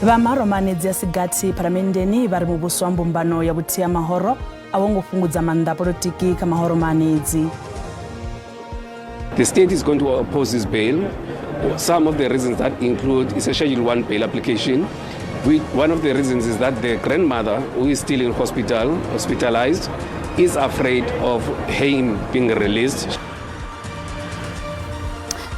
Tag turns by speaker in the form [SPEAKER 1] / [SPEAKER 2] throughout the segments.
[SPEAKER 1] Vha mahoro manedzi a si gathi phalamenndeni vha ri muvhuso wa mbumbano ya vhuthihi ha mahoro a wo ngo fhungudza maanḓa a polotiki kha mahoro manedzi.
[SPEAKER 2] The state is going to oppose this bail. Some of the reasons that include is a Schedule 1 bail application. One of the reasons is that the grandmother, who is still in hospital, hospitalized, is afraid of him being released.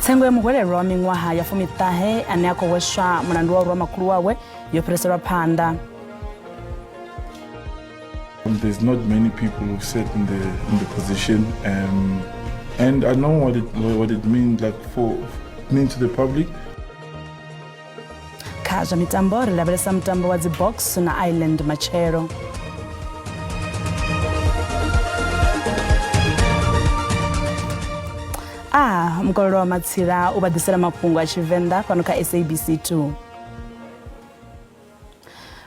[SPEAKER 1] Tsengo ya muhwelelwa wa miṅwaha ya fumiṱahe ane a khou hweswa mulandu wa u rwa makhulu wawe yo fhiriselwa phanḓa.
[SPEAKER 3] There's not many people who sit in the position, and I know what it means, like for mean to the public.
[SPEAKER 1] Kha zwa mitambo ri lavhelesa mutambo wa dzi Boks na Ireland matshelo. A mukololo wa matsila u vha ḓisela mafhungo a Tshivenḓa fhano kha SABC 2.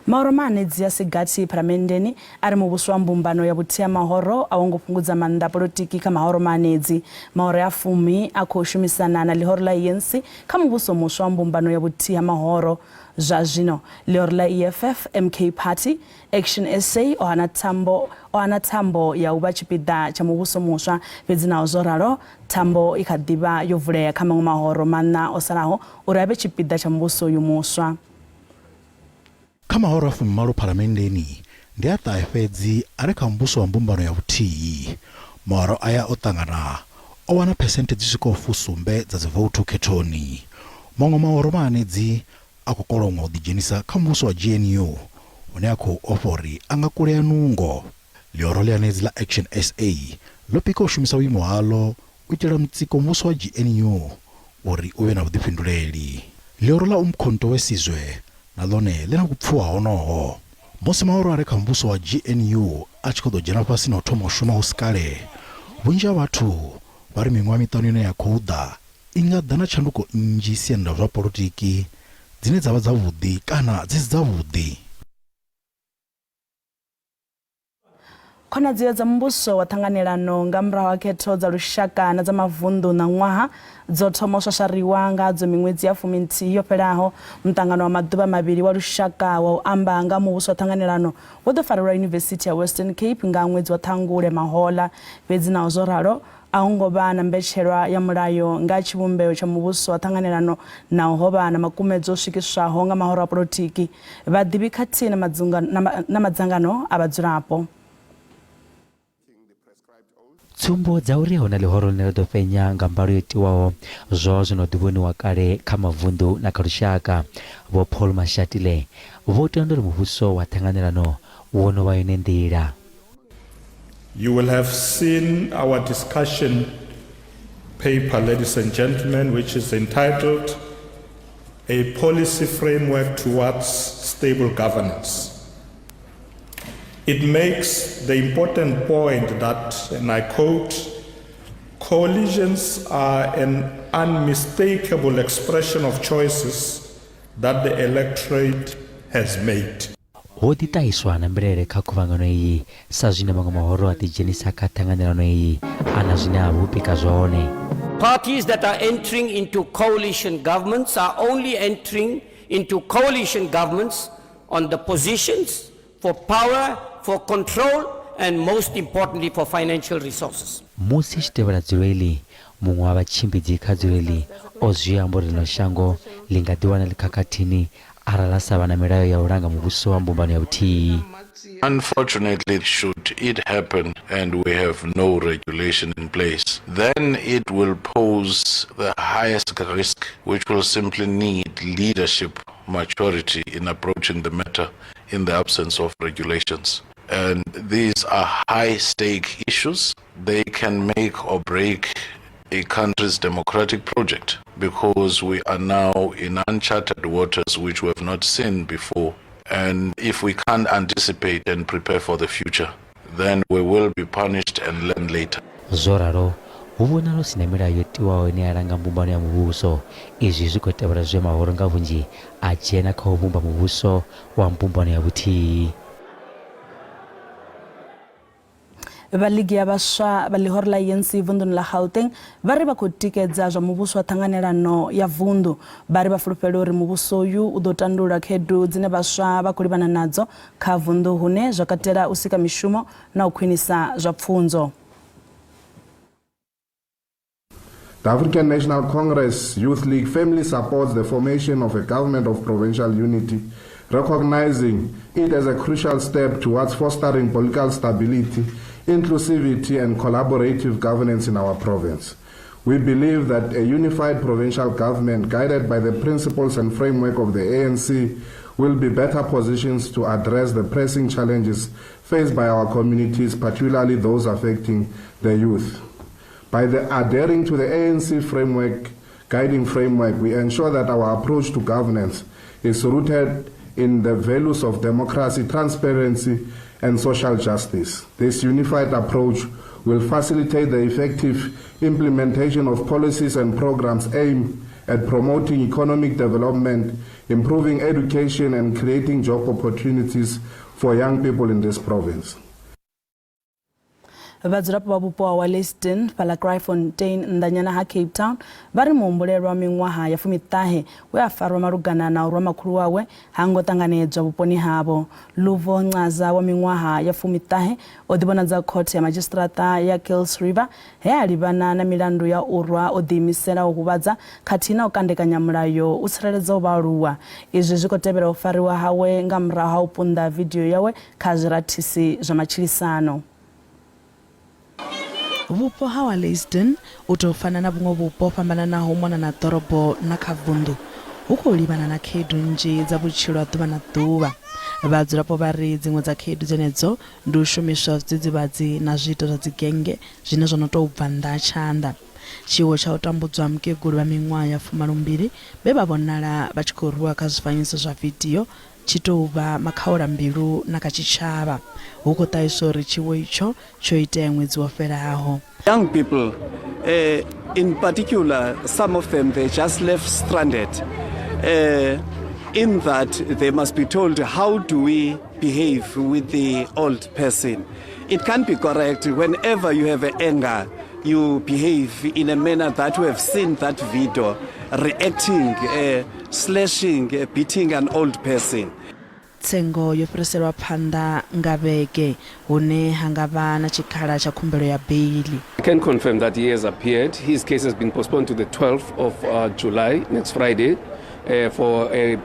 [SPEAKER 1] Mahoro manedzi a si gathi phalamenndeni a ri muvhuso wa mbumbano ya vhuthihi ha mahoro a wo ngo fhungudza maanḓa a polotiki kha mahoro manedzi. Mahoro a fumi a khou shumisana na ḽihoro ḽa ANC kha muvhuso muswa wa mbumbano ya vhuthihi ha mahoro. Zwa zwino ḽihoro ḽa EFF, MK Party, Action SA o hana thambo o hana thambo ya u vha tshipiḓa tsha muvhuso muswa, fhedzi naho zwo ralo thambo i kha ḓi vha yo vulea kha maṅwe mahoro maṋa o salaho uri a vhe tshipiḓa tsha muvhuso uyu muswa.
[SPEAKER 4] Kha mahoro a 18 phalamenndeni, ndi a ṱahe fhedzi a re kha muvhuso wa mbumbano ya vhuthihi. Mahoro aya o ṱangana o wana phesenthe dzi swikaho 70 dza dzivouthu khethoni. Maṅwe mahoro mahanedzi a khou koloṅwa u ḓidzhenisa kha muvhuso wa GNU hune a khou ofha uri a nga kulea nungo. Ḽihoro ḽihanedzi ḽa Action SA ḽo pika u shumisa vhuimo haḽo u itela mutsiko muvhuso wa GNU uri u vhe na vhuḓifhinduleli. Ḽihoro ḽa Umkhonto we Sizwe na ḽone ḽi na vhupfiwa honoho. Musi mahoro a re kha muvhuso wa GNU a tshi khou ḓo dzhena fhasi na u thoma u shuma hu si kale, vhunzhi ha vhathu vha ri miṅwaha miṱanu ine ya khou ḓa i nga ḓa na tshanduko nnzhi siani ḽa zwa polotiki dzine dza vha dzavhuḓi kana dzi si dzavhuḓi.
[SPEAKER 1] Khonadzeo dza muvhuso wa ṱhanganelano nga murahu ha khetho dza lushaka na dza mavunḓu ṋaṅwaha dzo thoma u swaswariwa nga dzo miṅwedzi ya fuminthihi yo fhelaho. Muṱangano wa maḓuvha mavhili wa lushaka wa u amba nga muvhuso wa ṱhanganelano wo ḓo farelwa Yunivesithi ya Western Cape nga ṅwedzi wa Ṱhangule mahoḽa. Fhedzi naho zwo ralo, a hu ngo vha na mbetshelwa ya mulayo nga tshivhumbeo tsha muvhuso wa ṱhanganelano naho ho vha na makumedzo o swikiswaho nga mahoro a polotiki, vhaḓivhi khathihi na madzangano a vhadzulapo.
[SPEAKER 5] Tsumbo dza uri hu na ḽihoro ḽine ḽa ḓo fhenya nga mbalo yo tiwaho zwo vha zwo no ḓi vhoniwa kale kha mavunḓu na kha lushaka. Vho Paul Mashatile vho tenda uri muvhuso wa ṱhanganelano wo no vha yone nḓila.
[SPEAKER 6] You will have seen our discussion paper, ladies and gentlemen, which is entitled A Policy Framework Towards Stable Governance. It makes the important point that, and I quote, "Coalitions are an unmistakable expression of choices that the electorate has made."
[SPEAKER 5] Ho ḓi ṱahiswa na mbilaelo kha khuvhangano iyi sa zwine maṅwe mahoro a ḓidzhenisa kha ṱhanganelano iyi a na zwine a vha o pika zwone.
[SPEAKER 7] Parties that are entering into coalition governments are only entering into coalition governments on the positions for power, for control, and most importantly for financial resources.
[SPEAKER 5] Musi tshi tevhela dzulo iḽi, muṅwe wa vhatshimbidzi kha dzulo iḽi o zwi amba uri ḽino shango ḽi nga ḓiwana ḽi khakhathini arali ḽa sa vha na milayo ya u langa muvhuso wa mbumbano ya vhuthihi.
[SPEAKER 8] Unfortunately, should it happen and we have no regulation in place, then it will pose the highest risk, which will simply need leadership maturity in approaching the matter in the absence of regulations. And these are high stake issues. They can make or break a country's democratic project because we are now in uncharted waters which we have not seen before. And if we can't anticipate and prepare for the future, then we will be punished and learn later.
[SPEAKER 5] Zwo ralo, hu vhonala hu si na milayo yo tiwaho ine ya langa mbumbano ya muvhuso. Izwi zwi khou tevhela zwe mahoro nga vhunzhi a dzhena kha u vhumba muvhuso wa mbumbano ya vhuthihi.
[SPEAKER 1] Vha ligi ya vhaswa vha ḽihoro ḽa ANC vunḓuni ḽa Gauteng vha ri vha khou tikedza zwa muvhuso wa ṱhanganelano ya vunḓu. Vha ri vha fulufhela uri muvhuso uyu u ḓo tandulula khaedu dzine vhaswa vha khou livhana nadzo kha vunḓu hune zwa katela u sika mishumo na u khwinisa zwa pfunzo.
[SPEAKER 9] The African National Congress Youth League firmly supports the formation of a government of provincial unity, recognizing it as a crucial step towards fostering political stability, inclusivity, and collaborative governance in our province. We believe that a unified provincial government guided by the principles and framework of the ANC will be better positioned to address the pressing challenges faced by our communities, particularly those affecting the youth. By the adhering to the ANC framework, guiding framework, we ensure that our approach to governance is rooted in the values of democracy, transparency, and social justice. This unified approach will facilitate the effective implementation of policies and programs aimed at promoting economic development, improving education, and creating job opportunities for young people in this province.
[SPEAKER 1] Vhadzulapo vha vhupo ha Walliston fhaḽa Kraaifontein nnḓanyana ha Cape Town vha ri muhumbulelwa wa miṅwaha ya fumiṱahe we a farwa malugana na u rwa makhulu wawe ha ngo ṱanganedzwa vhuponi havho. Luvo Ncaza wa miṅwaha ya fumiṱahe o ḓivhonadza khothe ya madzhisiṱiraṱa ya Kuils River he a livhana na milandu ya u rwa o ḓiimisela u huvhadza khathihi na u kandekanya mulayo u tsireledzaho vhaaluwa. Izwi zwi khou tevhela u fariwa hawe nga murahu ha u punḓa vidio yawe kha zwirathisi zwa matshilisano. Vhupo ha Wallacedene, u tou fana na vhuṅwe vhupo ho fhambananaho u mona na ḓorobo na kha vunḓu, hu khou livhana na khaedu nnzhi dza vhutshilo ha ḓuvha na ḓuvha. Vhadzulapo vha ri dziṅwe dza khaedu dzenedzo ndi u shumiswa zwidzidzivhadzi na zwiito zwa dzigennge zwine zwo no tou bva nnḓa ha tshanḓa. Tshiwo tsha u tambudzwa ha mukegulu vha miṅwaha ya fumalombili vhe vha vhonala vha tshi khou rwiwa kha zwifanyiso zwa vidio tshi tou vha makhaulambilu na kha tshitshavha. Hu khou ṱahiswa uri tshiwo itsho tsho itea ṅwedzi wo fhelaho.
[SPEAKER 10] Young people, in particular, some of them, they just left stranded, in that they must be told how do we behave with the old person. It can't be correct whenever you have anger, you behave in a manner that we have seen that video, reacting, slashing, beating an old person.
[SPEAKER 1] Tsengo yo fhiriselwa phanḓa nga vhege hune ha nga vha na tshikhala tsha khumbelo ya beiḽi.
[SPEAKER 2] I can confirm that he has appeared. His case has been postponed to the 12th of July, next Friday, for a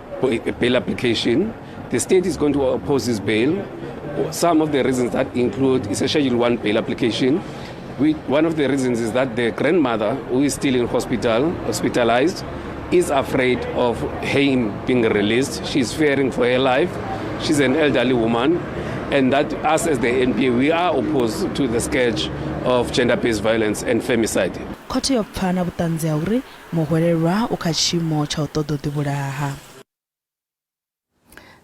[SPEAKER 2] bail application. The state is going to oppose his bail. Some of the reasons that include is a Schedule 1 bail application. One of the reasons is that the grandmother, who is still in hospital, hospitalized, is afraid of him being released. She's fearing for her life. She's an elderly woman. And that us as the NPA, we are opposed to the scourge of gender-based violence and femicide.
[SPEAKER 1] Khothe yo pfa na vhuṱanzi ha uri muhwelelwa u kha tshiimo tsha u ṱoḓa u ḓivhulaha.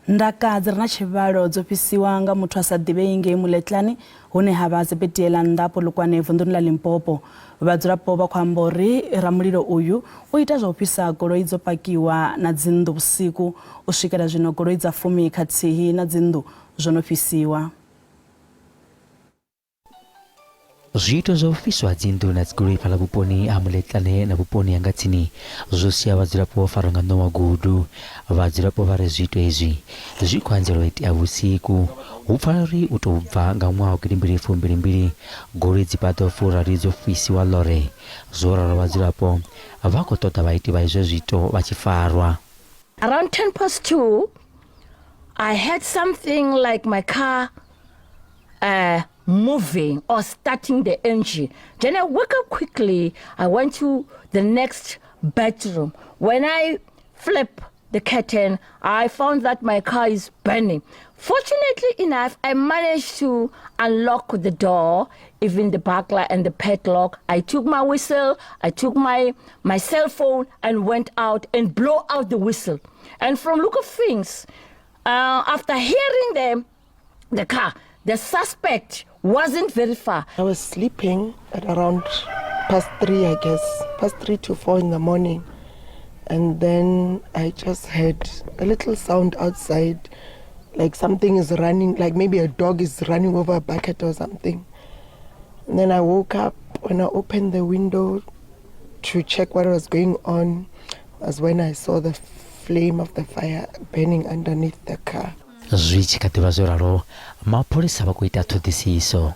[SPEAKER 1] Ndaka dzi re na tshivhalo dzo fhisiwa nga muthu a sa ḓivhei ngei Muletlani hune ha vha Zebediela nnḓa Polokwane vunḓuni ḽa Limpopo. Vhadzulapo vha khou amba uri ramulilo uyu u ita zwa u fhisa goloi dzo pakiwa na dzinnḓu vhusiku. U swikela zwino goloi dza fumi khathihi na dzinnḓu zwo no fhisiwa.
[SPEAKER 5] Zwiito zwa u fhiswa ha dzinnḓu na dzigoloi fhaḽa vhuponi ha Muletlane na vhuponi ha nga tsini zwo sia vhadzulapo vho farwa nga ṋowa gudu. Vhadzulapo vha ri zwiito izwi zwi khou anzela u itea vhusiku. Hu pfala uri u tou bva nga ṅwaha wa gidimbili fumbili mbili goloi dzi paḓaho furaru dzo fhisiwa ḽore. Zwo ralo vhadzulapo vha khou ṱoḓa vhaiti vha izwo zwiito vha tshi farwa.
[SPEAKER 11] Around 2:10, I heard something like my car moving or starting the engine. Then I woke up quickly. I went to the next bedroom. When I flip the curtain, I found that my car is burning. Fortunately enough, I managed to unlock the door, even the burglar and the padlock. I took my whistle, I took my cell phone and went out and blow out the whistle. And from look of things, after hearing the car, the suspect wasn't very far.
[SPEAKER 12] I was sleeping at around 3:30, I guess, 3:30 to 4 in the morning. And then I just heard a little sound outside, like something is running, like maybe a dog is running over a bucket or something. And then I woke up. When I opened the window to check what was going on, was when I saw the flame of the fire burning underneath the car.
[SPEAKER 5] Zwi tshi kha ḓi vha zwo ralo, mapholisa vha khou ita ṱhoḓisiso.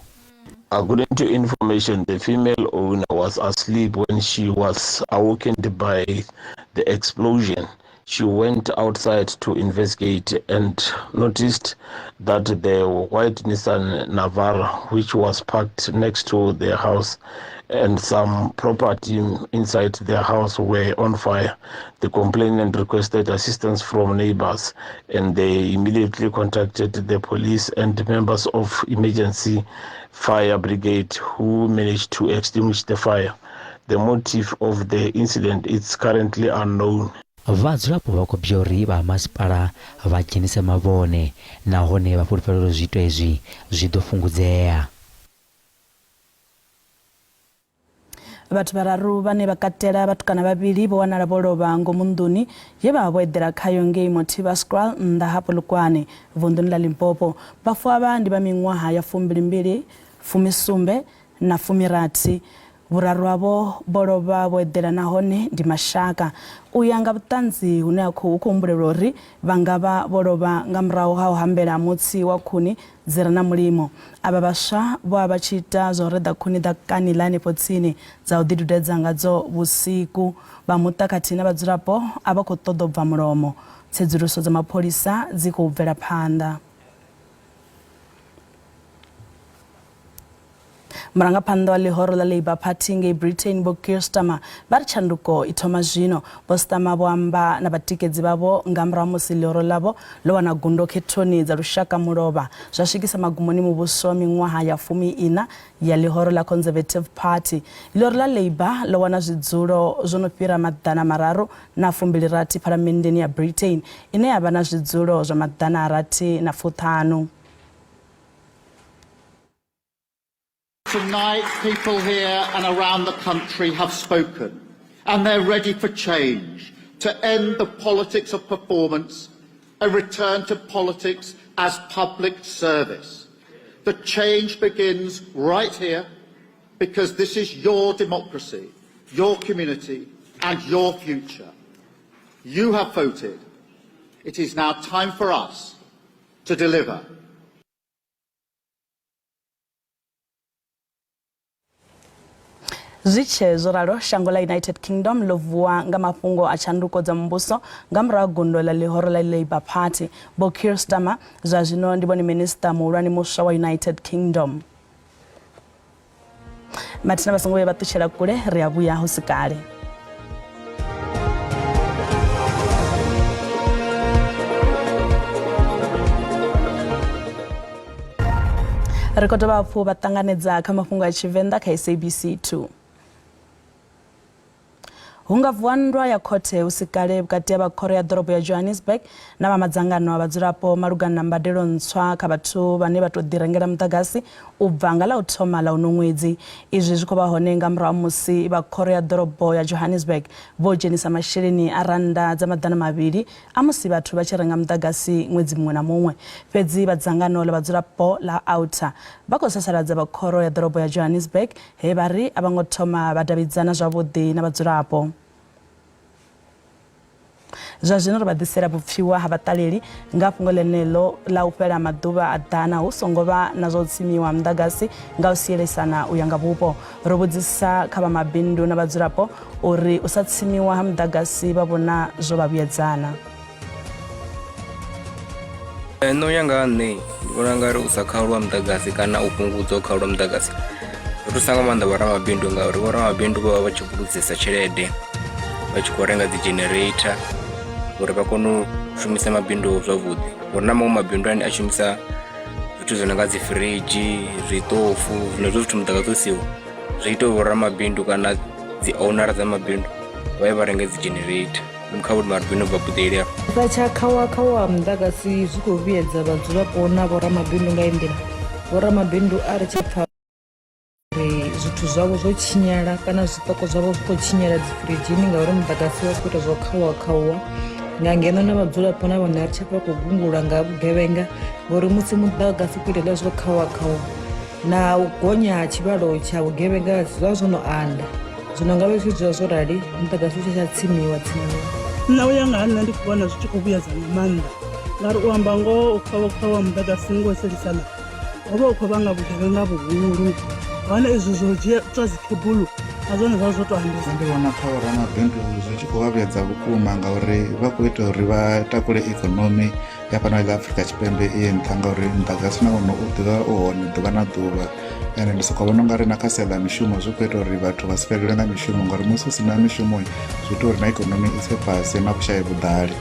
[SPEAKER 13] According to information, the female owner was asleep when she was awakened by the explosion. She went outside to investigate and noticed that the white Nissan Navara, which was parked next to their house, and some property inside their house were on fire. The complainant requested assistance from neighbors, and they immediately contacted the police and members of emergency fire brigade, who managed to extinguish the fire. The motive of the incident is currently unknown.
[SPEAKER 5] Vhadzulapo vha khou bya uri vha masipala vha dzhenise mavhone nahone vha fhulufhela uri zwiito izwi zwi ḓo fhungudzea.
[SPEAKER 1] Vhathu vhararu vhane vha katela vhatukana vhavhili vho wanala vho lovha ngomu nḓuni ye vha vha vho eḓela khayo ngei Motivaskraal nnḓa ha Polokwane vunḓuni ḽa Limpopo. Vhafu avha ndi vha miṅwaha ya 22, 17 na 60. Vhuraru havho vho lovha vho eḓela nahone ndi mashaka. U ya nga vhuṱanzi hune ha khou humbulelwa uri vha nga vha vho lovha nga murahu ha u hambela mutsi wa khuni dzi re na mulimo. Avha vhaswa vho vha vha tshi ita zwa u reḓa khuni ḓakani ḽa hanefho tsini dza u ḓidudedza ngadzo vhusiku. Vha muṱa khathihi na vhadzulapo a vha khou ṱoḓa u bva mulomo. Tsedzuluso dza mapholisa dzi khou bvela phanḓa. Murangaphanḓa wa ḽihoro ḽa Labour Party ngei Britain Vho Keir Starmer vha ri tshanduko i thoma zwino. Vho Starmer vho amba na vhatikedzi vhavho nga murahu ha musi ḽihoro ḽavho ḽo wana gundo khethoni dza lushaka mulovha zwa swikisa magumoni muvhuso wa miṅwaha ya 14 ya ḽihoro ḽa Conservative Party. Ḽihoro ḽa Labour ḽo wana zwidzulo zwo no fhira 328 phalamenndeni ya Britain ine ya vha na zwidzulo zwa 650.
[SPEAKER 14] Tonight, people here and around the country have spoken, and they're ready for change, to end the politics of performance, a return to politics as public service. The change begins right here, because this is your democracy, your community, and your future. You have voted. It is now time for us to deliver.
[SPEAKER 1] Zwi tshe zwo ralo, shango ḽa United Kingdom ḽo vuwa nga mafhungo a tshanduko dza muvhuso nga murahu ha gundo ḽa ḽihoro ḽa Labour Party. Vho Keir Starmer zwa zwino ndi vhone minisiṱa muhulwane muswa wa United Kingdom. Mathina vha songo vhuya vha ṱutshela kule, ri a vhuya hu si kale. Ri khou dovha hafhu vha ṱanganedza kha mafhungo a Tshivenḓa kha SABC 2. Hu nga vuwa nndwa ya khothe hu si kale vhukati ha vha khoro ya ḓorobo ya Johannesburg na vha madzangano a vhadzulapo malugana na mbadelo ntswa kha vhathu vhane vha tou ḓirengela muḓagasi u bva nga ḽa u thoma ḽa uno ṅwedzi. Izwi zwi khou vha hone nga murahu ha musi vha khoro ya ḓorobo ya Johannesburg vho dzhenisa masheleni a rannda dza 200 a musi vhathu vha tshi renga muḓagasi ṅwedzi muṅwe na muṅwe. Fhedzi vha dzangano ḽa vhadzulapo ḽa OUTA vha khou sasaladza vha khoro ya ḓorobo ya Johannesburg he vha ri a vha ngo thoma vha davhidzana zwavhuḓi na vhadzulapo. Zwa zwino ri vha ḓisela vhupfiwa ha vhaṱaleli nga fhungo ḽeneḽo ḽa u fhela maḓuvha a ḓana hu songo vha na zwa u tsimiwa muḓagasi nga u sielisana u ya nga vhupo. Ro vhudzisa kha vha mabindu na vhadzulapo uri u sa tsimiwa ha muḓagasi vha vhona zwo vha vhuyedzana.
[SPEAKER 15] Nṋe u ya nga ha nṋe ndi vhona ungari u sa khaulwa muḓagasi kana u fhungudza u khaulwa muḓagasi zwi thusa nga maanḓa vhoramabindu ngauri vhoramabindu vha vha vha tshi vhuludzisa tshelede vha tshi khou renga dzi generator uri vha kone u shumisa mabindu zwavhuḓi ngori na maṅwe mabindu ane a shumisa zwithu zwi no nga dzi firidzhi zwiṱofu zwino hezwo zwithu muḓagasi u siho zwi ita uri vhoramabindu kana dzi owner dza mabindu vha ye vha renge dzi generator kha vhori mabindu bva buḓeli afho.
[SPEAKER 16] Sa tsha khawa khawa ha muḓagasi zwi khou vhuyedza vhadzulapo na vhoramabindu nga iyi nḓila vhoramabindu a ri tsha pfa uri zwithu zwavho zwo tshinyala kana zwiṱoko zwavho zwi khou tshinyala dzi firidzhini ngauri muḓagasi wa khou ita zwa khauwa khauwa nga ngeno na vhadzulapo na vhone a ri tsha pfa khou gungula nga vhugevhenga ngori musi muḓagasi u khou ita hezwiḽa zwo khauwa khauwa. Na u gonya ha tshivhalo tsha vhugevhenga zwi vha zwo no anda. Zwino ngavhe zwi tshi dzula zwo rali, muḓagasi u tshi tsha tsimiwa tsimiwa.
[SPEAKER 17] Nṋe u ya nga ha nṋe ndi khou vhona zwi tshi khou vhuyedza nga maanḓa ngauri u amba ngoho u khauwa khauwa muḓagasi ngo selisana ho vha hu khou vhanga vhugevhenga vhuhulu hone izwi zwo dzhia tswa dzikhebuḽu na zwone zwa zwo to ambesa.
[SPEAKER 18] Ndi vhona kha vhoramabindu zwi tshi khou vha vhuyedza vhukuma ngauri vha khou ita uri vha takule ikonomi ya fhano ḽa Afrika Tshipembe i ye nṱha ngauri muḓagasi na wone u ḓivha u hone ḓuvha na ḓuvha ende ndi soko vhona ungari na kha sia ḽa mishumo zwi kho ita uri vhathu vha si fhelelwe nga mishumo ngori musi hu si na mishumo zwi ita uri na ikonomi i tse fhasi na vhushayi vhuḓale.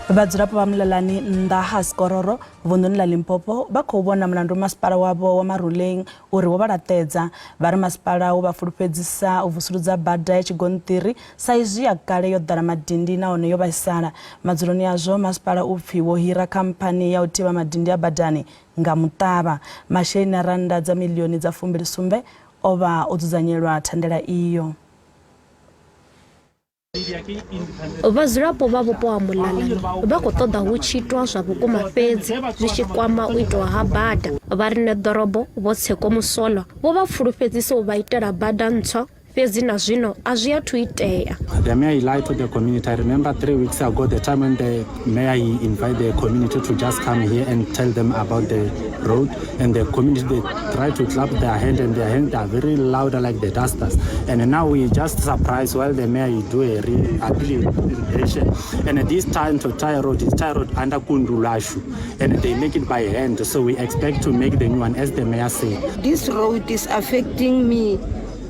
[SPEAKER 1] Vhadzulapo vha Mulalani nnḓa ha Sikororo vunḓuni ḽa Limpopo vha khou vhona mulandu masipala wavho wa Maruleng uri wo vha laṱedza. Vha ri masipala wo vha fulufhedzisa u vusuludza bada ya tshigonṱiri sa izwi ya kale yo ḓala madindi nahone yo vhaisala. Madzuloni azwo, masipala u pfi wo hira khamphani ya u thivha madindi a badani nga muṱavha. Masheleni a rannda dza miḽioni dza 27 o vha o dzudzanyelwa thandela iyo.
[SPEAKER 19] Vhadzulapo vha vhupo ha Mulalani vha khou ṱoḓa hu tshi itwa zwa vhukuma fhedzi zwi tshi kwama u itwa ha bada. Vha ri ṋeḓorobo Vho Tseko Musolwa vho vha pfulufhedzisa u vha itela bada ntswa fhedzi na zwino a zwi athu itea.
[SPEAKER 20] The mayor he lied to the community. I remember 3 weeks ago, the time when the mayor he invited the community to just come here and tell them about the road, and the community they try to clap their hand, and their hands are very loud like the dusters. And now we just surprised while the mayor he do a rehabilitation. And this time to tie road is tie road under Kundulashu, and they make it by hand. So we expect to make the new one, as the mayor said.
[SPEAKER 21] This road is affecting me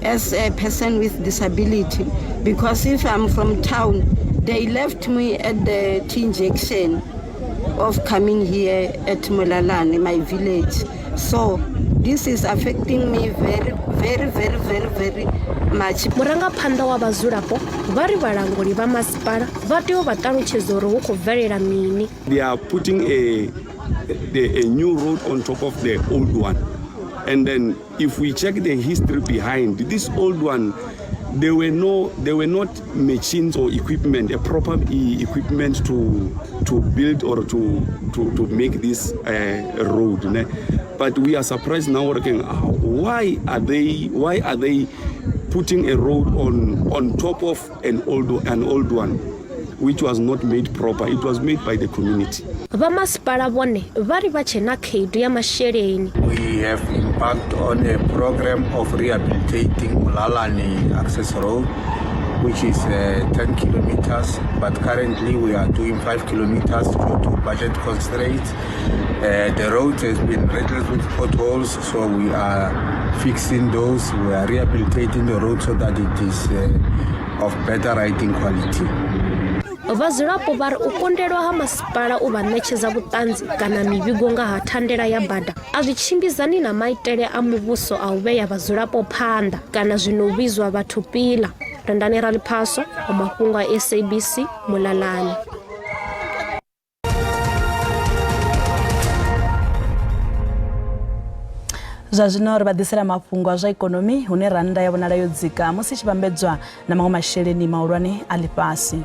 [SPEAKER 21] as a person with disability, because if I'm from town, they left me at the T injection of coming here at Mulalani, my village. So this is affecting me very, very, very, very, very much.
[SPEAKER 19] Murangaphanḓa wa vhadzulapo vha ri vhalanguli vha masipala vha tea u vha ṱalutshedza uri hu khou bvelela mini.
[SPEAKER 2] They are putting a new road on top of the old one. And then if we check the history behind this old one, there were not machines or equipment, a proper equipment to build or to make this road. Ne? But we are surprised now working, why are they putting a road on top of an old one, which was not made proper. It was made by the community.
[SPEAKER 19] Vha masipala vhone vha ri vha tshe na khaedu ya masheleni.
[SPEAKER 22] We have embarked on a program of rehabilitating Mulalani Access Road, which is 10 kilometers, but currently we are doing 5 kilometers due to budget constraints. The road has been riddled with potholes, so we are fixing those. We are rehabilitating the road so that it is of better riding quality.
[SPEAKER 19] Vhadzulapo vha ri u kondelwa ha masipala u vha ṋetshedza vhuṱanzi kana mivhigo nga ha thandela ya bada a zwi tshimbidzani na maitele a muvhuso a u vhea vhadzulapo phanḓa kana zwino vhidzwa vhathu pila. Rendani Raliphaso wa mafhungo a SABC Mulalani.
[SPEAKER 1] Zwa zwino ri vha ḓisela mafhungo a zwa ikonomi hune rannda ya vhonala yo dzika musi i tshi vhambedzwa na maṅwe masheleni mahulwane a ḽifhasi.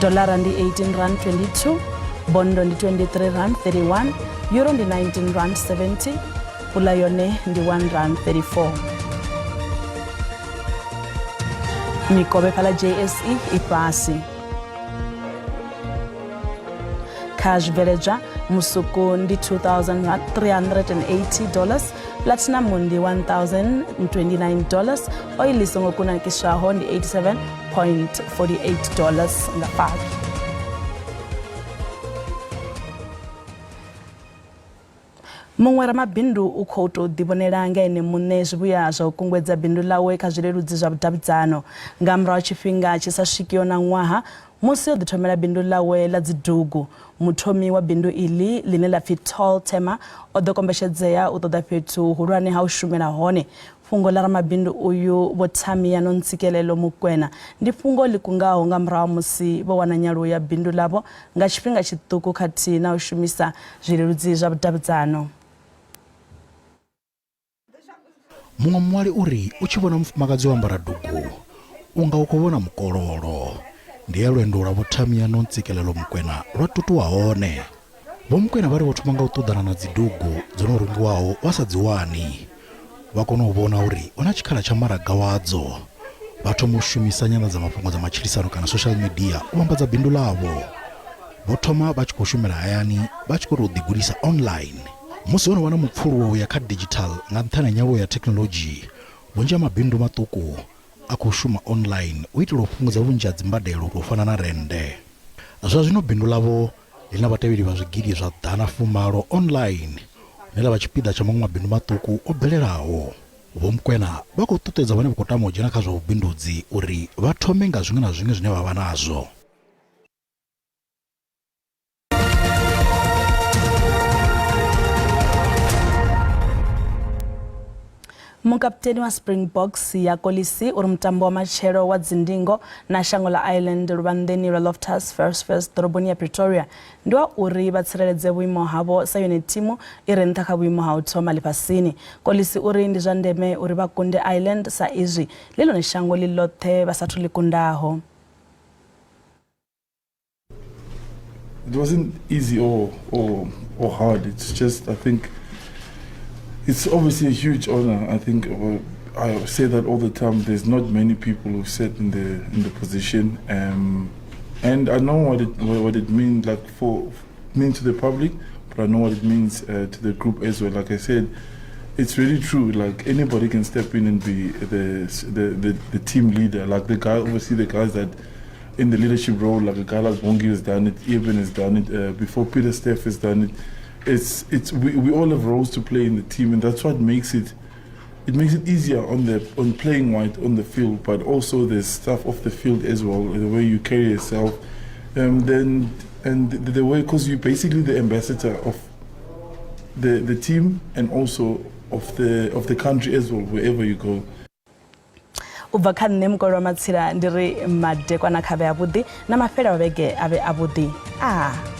[SPEAKER 1] Dolara ndi 18 rand 22, bondo ndi 23 rand 31, euro ndi 19 rand 70, pula yone ndi 1 rand 34. Mikovhe fhala JSE i fhasi. Kha zwibveledzwa musuku ndi $2,380, platinum ndi $1,029, oil i songo kunakiswaho ndi $87.48 nga faki. Muṅwe ramabindu u khou tou ḓivhonela nga ene muṋe zwivhuya zwa u kungwedza bindu ḽawe kha zwileludzi zwa vhudavhidzano. Nga murahu ha tshifhinga tshi sa swikiho na ṅwaha musi o ḓithomela bindu ḽawe ḽa dzidugu, muthomi wa bindu iḽi ḽine ḽa pfi Tall Tema o ḓo kombetshedzea u ṱoḓa fhethu huhulwane ha u shumela hone. Fhungo ḽa ramabindu uyu Vho Thamia Nontsikelelo Mukwena ndi fhungo ḽi kungaho nga murahu ha musi vho wana nyaluwo ya bindu ḽavho nga tshifhinga tshiṱuku khathihi na u shumisa zwileludzi zwa vhudavhidzano.
[SPEAKER 4] Muṅwe muṅwali u ri, U tshi vhona mufumakadzi o ambara dugu, u nga u khou vhona mukololo. Ndi ya lwendo lwa Vho Thamiano Ntsikelelo Mokoena lwa tutuwa hone. Vho Mokoena vha ri vho thoma nga u ṱoḓana na dzidugu dzo no rungiwaho vha sa dzi wani. Vha kona u vhona uri hu na tshikhala tsha maraga wadzo. Vha thoma u shumisa nyanḓadzamafhungo dza matshilisano kana social media u vhambadza bindu ḽavho. Vho thoma vha tshi khou shumela hayani vha tshi khou tou ḓigudisa online. Musi ho no vha na mupfuluwo u ya kha digital nga nṱhani ha nyaluwo ya thekhinoḽodzhi, vhunzhi ha mabindu maṱuku a khou shuma online u itela u fhungudza vhunzhi ha dzimbadelo u tou fana na rennde. Zwa zwino bindu ḽavho ḽi na vhatevheli vha zwigidi zwa ḓana fumalo online, hune ḽa vha tshipiḓa tsha maṅwe mabindu maṱuku o bvelelaho. Vho Mokoena vha khou ṱuṱuwedza vhane vha khou tama u dzhena kha zwa vhubindudzi uri vha thome nga zwiṅwe na zwiṅwe zwine vha vha nazwo.
[SPEAKER 1] Mukaputeni wa Springboks ya Kolisi uri mutambo wa matshelo wa dzindingo na shango ḽa Ireland luvhanḓeni lwa Loftus Versfeld ḓoroboni ya Pretoria ndi wa uri vha tsireledze vhuimo havho sa yone thimu i re nṱha kha vhuimo ha u thoma ḽifhasini. Kolisi uri ndi zwa ndeme uri vha kunde Ireland sa izwi ḽi ḽone shango ḽi ḽoṱhe vha sathu ḽi kundaho.
[SPEAKER 3] It wasn't easy or, or, or hard. It's just, I think, it's obviously a huge honor. I think I say that all the time. There's not many people who sit in the in the position, and I know what it what it means like for means to the public, but I know what it means to the group as well. Like I said, it's really true. Like anybody can step in and be the the the, the team leader. Like the guy, obviously the guys that in the leadership role, like a guy like Bongi has done it, Eben has done it, before Pieter-Steph has done it. It's it's we, we all have roles to play in the team, and that's what makes it it makes it easier on the on playing white on the field, but also there's stuff off the field as well, the way you carry yourself, then and the, the way because you're basically the ambassador of the the team and also of the of the country as well, wherever you go.
[SPEAKER 1] U bva kha nṋe mukolo wa matsila ndi ri madekwana kha vhe avhuḓi na mafhelo a vhege a vhe avhuḓi a.